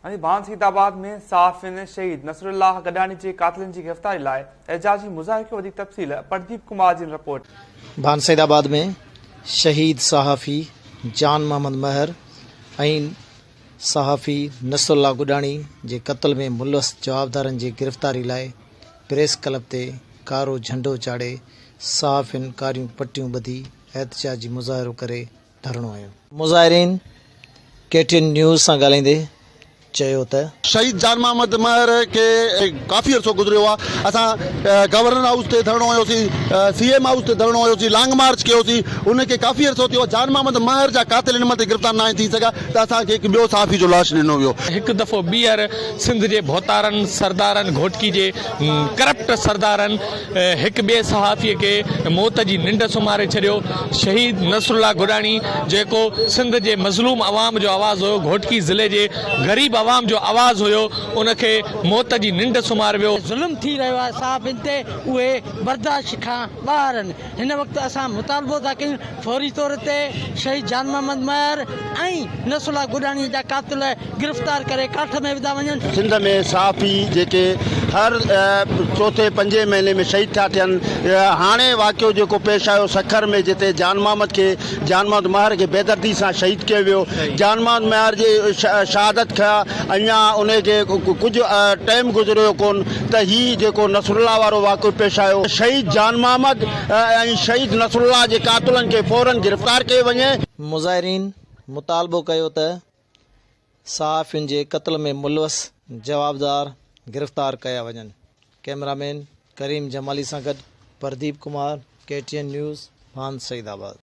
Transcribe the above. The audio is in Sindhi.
ڀان سيدآباد ۾ صحافين شهيد نصرالله گڏاڻي جي قاتلن جي گرفتاري لاء احتجاجي مظاهرو ڪيو وڌيڪ تفصيل پرديپ ڪمار جي رپورٽ. ڀان سيدآباد ۾ شهيد صحافي جان محمد مهر ۽ صحافي نصرالله گڏاڻي جي قتل ۾ ملوث جوابدارن جي گرفتاري لاء پريس ڪلب تي ڪارو جهنڊو چاڙهي صحافين ڪاريون پٽيون ٻڌي احتجاجي مظاهرو ڪري ڌرڻو هنيو. مظاهرين ڪي ٽي اين نيوز سان ڳالهائيندي چيو ته. شهيد جان محمد مهر کي ڪافي عرصو گذريو آهي اسان گورنر هائوس تي ڌرڻو هنيوسين سي ايم هائوس تي ڌرڻو هنيوسين لانگ مارچ ڪيوسين ان کي ڪافي عرصو ٿيو آهي جان محمد مهر جا قاتل هن مهل تائين گرفتار ناهن ٿي سگهيا ته اسان کي هڪ ٻيو صحافي جو لاش ڏنو ويو. هڪ دفعو ٻيهر سنڌ جي ڀوتارن سردارن گهوٽڪي جي ڪرپٽ سردارن هڪ ٻئي صحافي کي موت جي ننڊ سمهاري ڇڏيو، شهيد نصرالله گڏاڻي جيڪو سنڌ جي مظلوم عوام جو آواز هيو، گهوٽڪي ضلعي جي غريب عوام جو آواز هيو، ان کي موت جي ننڊ سمهاريو ويو. ظلم ٿي رهيو آهي صحافين تي اهي برداشت کان ٻاهر آهن هن وقت اسان مطالبو ٿا ڪيون فوري طور تي شهيد جان محمد مهر ۽ نصرالله گڏاڻي جا قاتل گرفتار ڪري ڪاٺ ۾ وڌا وڃن. سنڌ ۾ صحافي جيڪي هر چوٿين پنجين مهيني ۾ شهيد ٿيا ٿين هاڻي واقعو جيڪو پيش آيو سکر ۾ جتي جان محمد کي جان محمد مهر کي بيدردي سان شهيد ڪيو ويو جان محمد مهر جي شهادت کان اڃا ان کي ڪجهه ٽائيم گذريو ڪون ته هي جيڪو نصرالله وارو واقعو پيش آيو شهيد جان محمد ۽ شهيد نصرالله جي قاتلن کي فورن گرفتار ڪيو وڃي. مظاهرين مطالبو ڪيو ته صحافين جي قتل ۾ ملوث جوابدار گرفتار ڪيا وڃن. ڪئميرا مين ڪريم جمالي سان گڏ Pradeep Kumar, K T N news, Bhan Saeedabad.